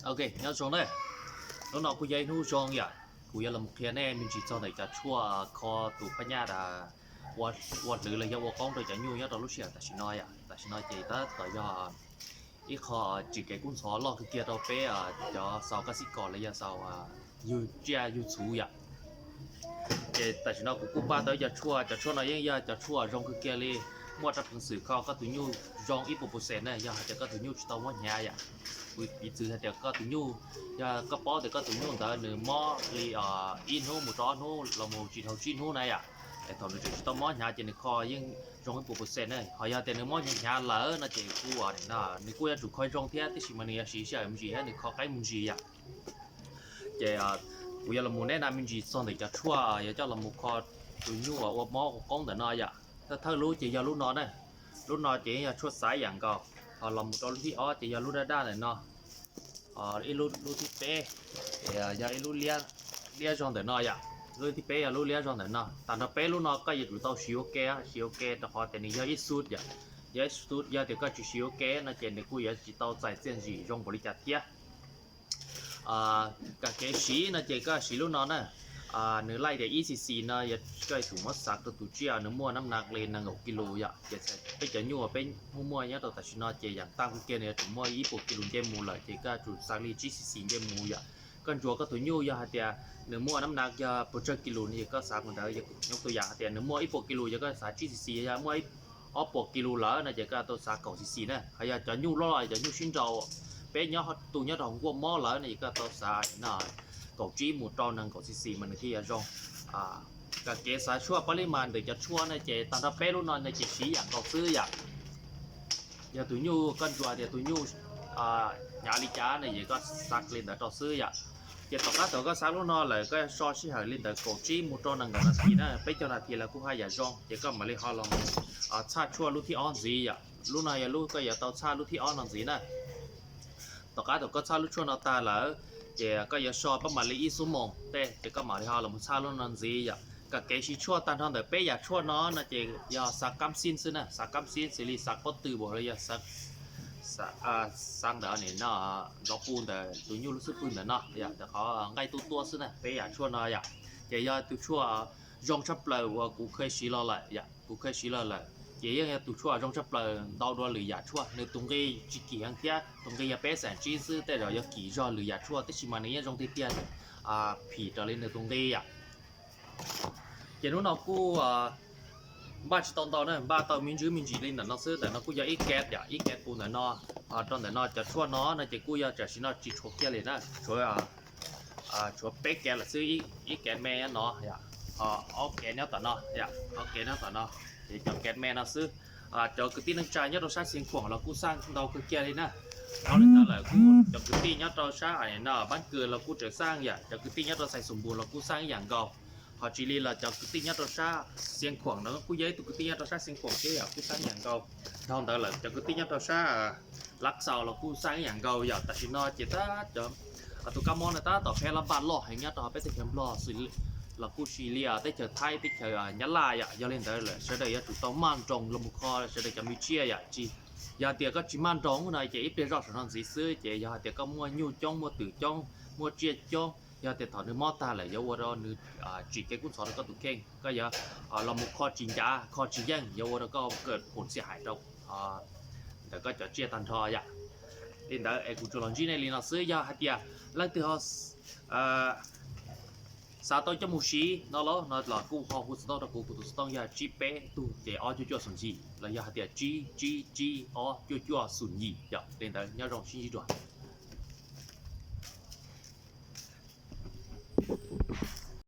Ok, nyob zoo na. Hnub no kuj yog ib hnub zoo yom, kuv yuav los qhia nej me ntsis txog ntawm cov tshuaj kho tus phab nyaj ua hlwv los yog ua qoob rau cov nyuj nyob rau lub sij hawm tam sim no yom. Tam sim no ces tab tom yog ib qho tsis kev kub ntxhov loj kawg kiag rau peb cov xaus kab xib kos los yog xaus yug tsiaj yug txhuv yom. Ces tam sim no kuv kuj npaj tau cov tshuaj, cov tshuaj no yeej yog cov tshuaj zoo kawg kiag li, muaj rab peev xwm kho koj tus nyuj zoo ib puas percent na, yog hais tias koj tus nyuj tsis tau mob hnyav yom. Kuv piv txwv hais tias koj tus nyuj, yog koj paub tias koj tus nyuj ntawd nws mob li ib hnub mus rau ob hnub los mus tsis dhau tsib hnub na yom, es thaum nws tseem tsis tau mob hnyav ces nws kho yeej zoo ib puas percent na. Ho yog tias nws mob hnyav hnyav lawm no ces kuj, nws kuj yuav tsum kho zoo thiab, tab sis mas nws yuav siv sij hawm me ntsis thiab nws kho qeeb me ntsis yom. Ces kuv yuav los mus neb na me ntsis txog ntawm cov tshuaj yuav coj los mus kho tus nyuj ua mob ua qoob ntawm no yom. Thawj thawj lub ces yog lub no na, lub no ces yog tshuaj xav yam nkaus. Ho los mus rau lub thib ob ces yog lub daj daj ntawm no, ib lub, lub thib peb yog ib lub liab zog ntawm no yom. Lub thib peb yog lub liab zog ntawm no. Tag nrho peb lub no koj yuav tsum tau siv ua ke, siv ua ke rau qhov tias nws yog ib xub yom. Yog ib xub, yog tias koj tsis siv ua ke no ces nws kuj yuav tsis tau txais txiaj ntsim zoo npaum li cas thiab. Kam kev siv no ces koj siv lub no na, nws laij tias ib xis xis no, koj yuav tsum muab xav rau tus tsiaj nws muaj nab nav li nees nkaum kis lus yom. Ces peb cov nyuj uas peb muaj muaj nyob rau tam sim no ces yam tag kawg kiag nws yuav tsum muaj ib puas kis lus nce mus lawm, ces koj yuav tsum xav li tsib xis xis nce mus yom. Koj ntsuas koj tus nyuj yog hais tias nws muaj nab nav yog puas tsawg kis lus no ces koj xav mus ntawd. Yog tus yam hais tias nws muaj ib puas kis lus yog koj xav tsib xis xis, yog muaj ob puas kis lus lawm no ces koj tau xav kaum xis xis na. Ho yog cov nyuj loj, cov nyuj sib nraus, peb nyob tu nyob rau hauv nkuaj mob lawm no ces koj tau xav kaum tsib mus rau nees nkaum xis xis mas nws thiaj yuav zoo. Kam kev xav tshuaj pab li mas ntawm cov tshuaj no ces tag nrho peb lub no no ces siv yam nkaus xwb yom. Yog tus nyuj koj ntsuas tias tus nyuj hnyav li cas no ces koj xav li ntawd rau xwb yom. Ces tom qab thaum koj xav lub no lawm koj so sij hawm li ntawd kaum tsib mus rau nees nkaum nas this na, peb caug nas this los kuj haj yam zoo, ces koj mam li ho los txhaj tshuaj lub thib ob ntxiv yom. Lub no yog lub koj yuav tau txhaj lub thib ob no ntxiv na. Tom qab thaum koj txhaj lub tshuaj no tag lawm, ces koj yuav so pab mam li ib xuab moos tej ces koj mam li ho los txhaj lub no ntxiv yom. Kam kev siv tshuaj tag nrho ntawm peb yam tshuaj no no ces yog xav kab xib xwb na, xav kab xib xws li xav pob tw npaum li yog xav ntawd no, nrov pu ntawm tus nyuj lub xub pwg ntawm no yom, ntawm qhov nqaij tuaj tuaj xwb na, peb yam tshuaj no yom. Ces yog tus tshuaj zoo tshaj plaws uas kuv kheev siv los lawm yom, kuv kheev siv los lawm ces yeej yog tus tshuaj zoo tshaj plaws ntau dua lwm yam tshuaj. Nws tus nqi tsis kim heev thiab, tus nqi yog peb xees tsib xwb, tej zaum yog kim zog lwm yam tshuaj, tab sis mas nws yeej zoo tiag tiag, phim raws li nws tus nqi yom. Ces hnub no kuj npaj tsis tau ntau na, npaj tau me ntsis me ntsis li ntawm no xwb. Ntawm no kuj yog ib kev yom, ib kev pus ntawm no. Rau ntawm no cov tshuaj no no ces kuj yog tam sim no tsis tshuav kiag li na, tshuav peb kev lawm xwb, ib kev me no, ob kev nyob tom no, ob kev nyob tom no, ces cov kev me no xwb. Cov kwv tij neej tsa nyob rau sab Xiav Khuam los kuj xaj ntau kawg kiag li na. Dhau li ntawd lawm kuj cov kwv tij nyob rau sab no Npab Kws los kuj tseem xaj yom, cov kwv tij nyob rau Xais Xus Npus los kuj xaj ib yam nkaus. Ho tsis li los cov kwv tij nyob rau sab Xiav Khuam no kuj yog ib tug kwv tij nyob rau sab Xiav Khuam thiab yom, kuj xaj ib yam nkaus. Dhau ntawd lawm cov kwv tij nyob rau sab Lav Xaus los kuj xaj ib yam nkaus yom. Tam sim no ces tab cov tus kab mob no tab tom pheej los npaj loj heev nyob rau peb teb chaws Nplog xws los kuj xws li teb chaws Thaib, teb chaws Nyab Laj yom. Yog li ntawd lawm sawv daws yuav tsum tau maj nroos los mus kho sawv daws cov me tsiaj yom. Tsis, yog tias koj tsis maj nroos no ces ib pliag zoj saum no ntxiv xwb ces yog hais tias koj muaj nyuj coob, muaj twm coob, muaj tsiaj coob, yog tias thaum nws mob tag lawm yuav ua rau nws tsim kev kub ntxhov rau koj tus kheej, koj yuav los mus kho tsis ncav, kho tsis yeej, yuav ua rau koj kawm pum xiam hais rau ntawm koj cov tsiaj tag nrho yom. Li ntawd es kuv tsuas los ntsib nej li no xwb. Yog hais tias leej twg ho xav tau coj mus siv no los no los kuj ho hu xov tooj rau kuv, kuv tus xov tooj yog tsib peb tug ces ob cuaj cuaj xoom yim los yog hais tias tsib tsib tsib ob cuaj cuaj xoom yim yom. Li ntawd nyob zoo sib ntsib dua.